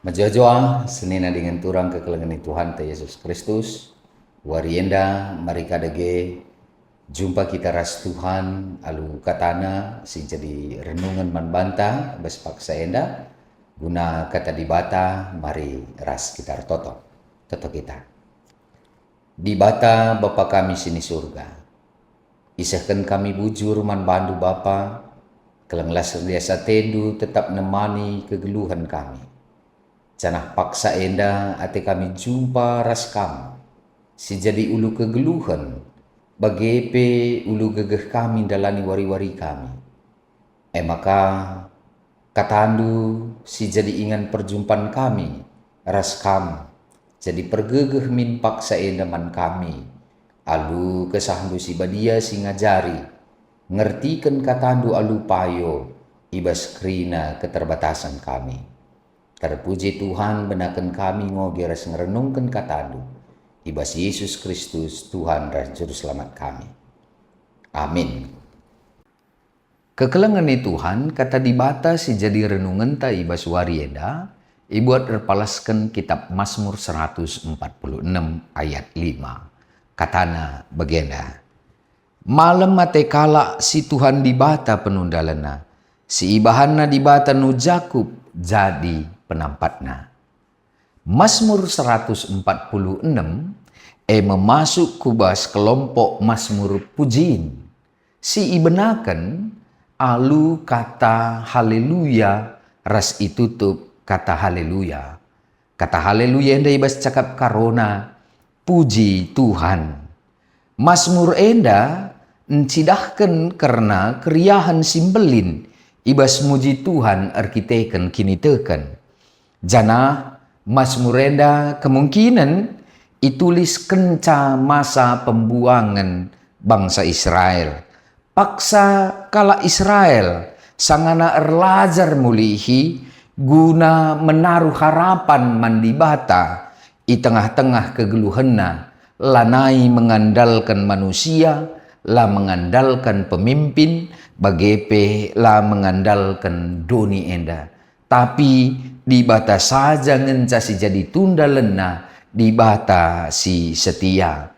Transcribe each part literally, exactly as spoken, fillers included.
Mejuah-juah senina dingen turang kekelengen Tuhanta Yesus Kristus. Wari enda mari ka dage jumpa kita ras Tuhan alu kataNa si jadi renungen man banta bas paksa enda, guna kata Dibata. Mari ras kita ertoto. Toto kita. Dibata, Bapa kami si ni Surga, isehken kami bujur man baNdu, Bapa, keleng las erdias ateNdu tetap nemani kegeluhen kami. Janah paksa enda ate kami jumpa ras Kam, si jadi ulu kegeluhen, bage pe ulu gegeh kami ndalani wari-wari kami. E maka, kataNdu si jadi ingan perjumpan kami ras Kam, jadi pergegeh min paksa enda man kami, alu KesahNdu si Badia si ngajari, ngertiken kataNdu alu payo i bas kerina keterbatasen kami. Terpuji Tuhan, benaken kami ngoge ras ngerenungken kataNdu, i bas Yesus Kristus, Tuhan ras Juru Selamat kami. Amin. Kekelengen ni Tuhan, kata Dibata si jadi renungenta i bas wari enda, ibuat erpalasken kitap Masmur seratus empat puluh enem ayat lima. Katana bagenda, "Malem ate kalak si Tuhan Dibata penundalenna, si ibahanna Dibata nu Jakup jadi penampatna." Masmur seratus empat puluh enem e memasuk ku bas kelompok Masmur Pujin, si ibenaken alu kata haleluya ras itutup kata haleluya. Kata haleluya enda i bas cakap Karona, "Puji Tuhan." Masmur enda ncidahken kerna keriahen si mbelin i bas muji Tuhan erkiteken kiniteken. Janah Masmur enda kemungkinen itulis kenca masa pembuangen bangsa Israel. Paksa kalak Israel sangana erlajar mulihi guna menaruh harapan man Dibata i tengah-tengah kegeluhenna, lanai mengandalken manusia, la mengandalken pemimpin, bage pe la mengandalken doni enda. Tapi Dibata saja ngenca si jadi tundalenna, Dibata si setia.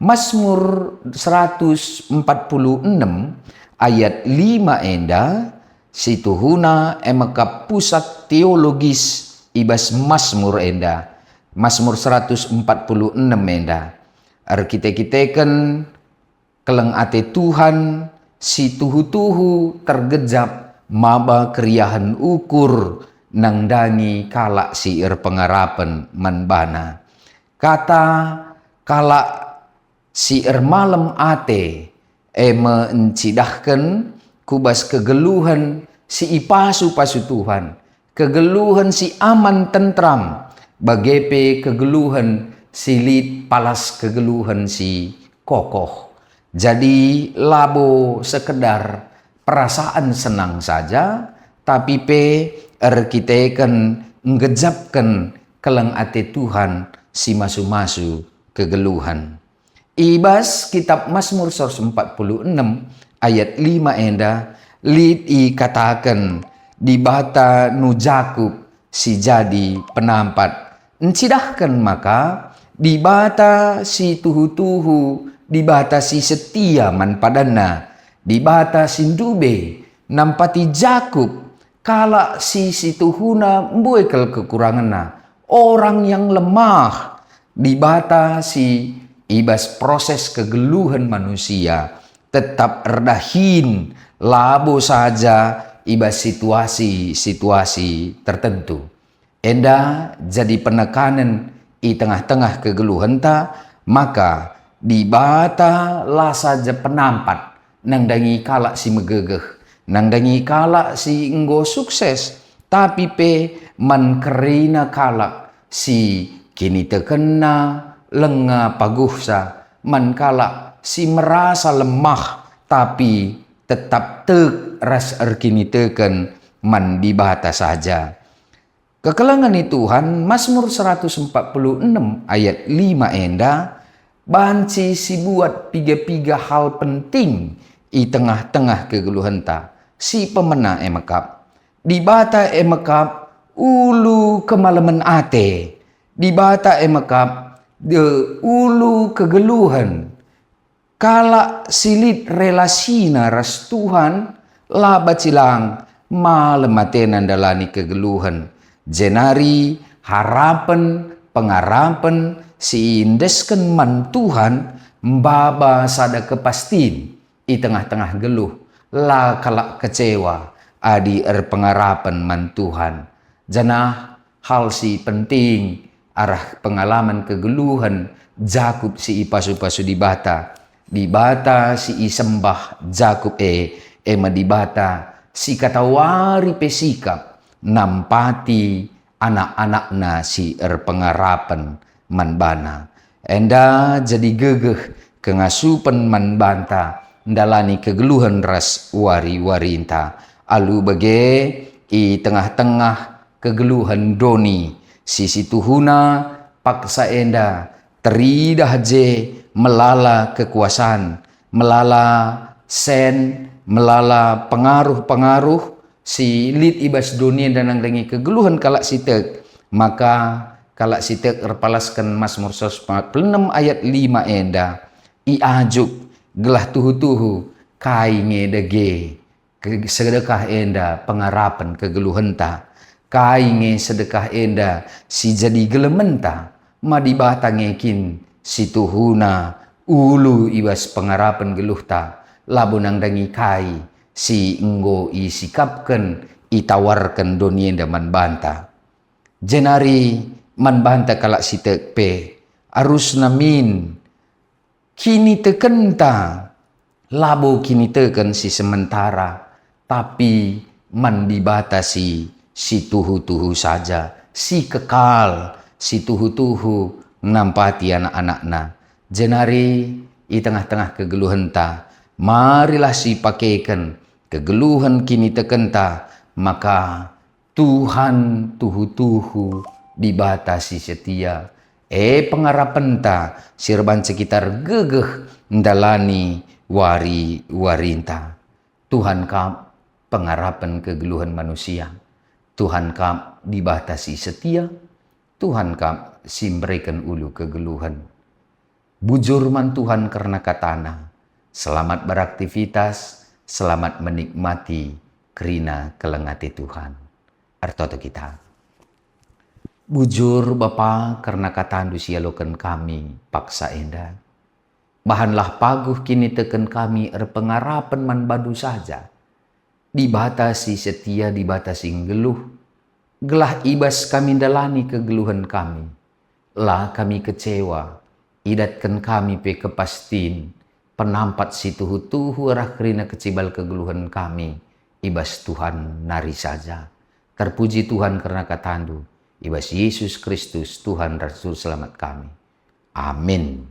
Masmur seratus empat puluh enem ayat lima enda, situhuna e mekap pusat teologis i bas Masmur enda, Masmur seratus empat puluh enem enda. Erkite-kiteken keleng ate Tuhan si tuhu-tuhu tergejap maba keriahen ukur nandangi kalak si erpengarapen man baNa. Kata kalak si ermalem ate e me ncidahken ku bas kegeluhen si ipasu-pasu Tuhan, kegeluhen si aman tentram, bage pe kegeluhen si lit palas kegeluhen si kokoh. Jadi labo sekedar perasaan senang saja, tapi pe erkiteken nggejapken keleng ate Tuhan si masu-masu kegeluhen. I bas kitap Masmur seratus empat puluh enem ayat lima enda lit ikataken, "Dibata nu Jakup si jadi penampat." Ncidahken maka Dibata si tuhu-tuhu, Dibata si setia man padanNa, Dibata si ndube nampati Jakup, kalak si situhuna mbue kal kekurangenna, orang yang lemah, Dibata si i bas proses kegeluhen manusia tetap erdahin, labo saja i bas situasi-situasi tertentu. Enda jadi penekanen i tengah-tengah kegeluhenta, maka Dibata la saja penampat nandangi kalak si megegeh, nandangi kalak si enggo sukses, tapi pe man kerina kalak si kinitekenna lenga paguhsa, man kalak si merasa lemah tapi tetap tek ras erkiniteken man Dibata saja. Kekelengen ni Tuhan, Masmur seratus empat puluh enem ayat lima enda banci sibuat piga-piga hal penting i tengah-tengah kegeluhenta, si pemena e mekap. Dibata e mekap ulu kemalemen ate. Dibata e mekap de ulu kegeluhen. Kalak si lit relasina ras Tuhan la bacilang malem atena ndalani kegeluhen, jenari harapen pengarapen si iendesken man Tuhan mbaba sada kepastin i tengah-tengah geluh, la kalak kecewa adi erpengarapen man Tuhan. Janah hal si penting arah pengalaman kegeluhen Jakup si ipasu-pasu Dibata. Dibata si isembah Jakup e, e me Dibata si katawari pe sikap nampati anak-anakna si erpengarapen man bana. Enda jadi gegeh kengasupen man banta ndalani kegeluhen ras wari-warinta. Alu bage i tengah-tengah kegeluhen doni si situhuna paksa enda teridah je melala kekuasan, melala sen, melala pengaruh-pengaruh si lit i bas doni enda nandangi kegeluhen kalak si tek, maka kalak si tek erpalasken Masmur seratus empat puluh enam ayat lima enda, iajuk gelah tuhu-tuhu kai nge dage ke-, sedekah enda pengarapen kegeluhenta, kai nge sedekah enda si jadi gelementa, ma Dibata nge kin si tuhuna ulu i bas pengarapen geluhta, labo nandangi kai si enggo isikapken, itawarken doni enda man banta. Jenari man banta kalak si tek pe, arusna min kinitekenta, labo kiniteken si sementara, tapi man Dibata si, si tuhu-tuhu saja, si kekal, si tuhu-tuhu nampati anak-anakna. Jenari i tengah-tengah kegeluhenta, marilah sipakeken kegeluhen kinitekenta, maka Tuhan tuhu-tuhu Dibata si setia, e pengarapenta si erbanca kita ergegeh ndalani wari-warinta. Tuhan kap pengarapen kegeluhen manusia. Tuhan kap Dibata si setia. Tuhan kap si mbereken ulu kegeluhen. Bujur man Tuhan kerna katana. Selamat beraktivitas, selamat menikmati kerina keleng ate Tuhan. Ertoto kita. Bujur, Bapa, kerna katandu si ialoken kami paksa enda. Bahanlah paguh kiniteken kami erpengarapen man bandu saja. Dibata si setia, Dibata si nggeluh, gelah i bas kami ndalani kegeluhen kami. La kami kecewa, idatken kami pe kepastin, penampat si tuhu-tuhu arah kerina kecibal kegeluhen kami i bas Tuhan nari saja. Terpuji Tuhan kerna katandu, i bas Yesus Kristus, Tuhan ras Juru Selamat kami. Amin.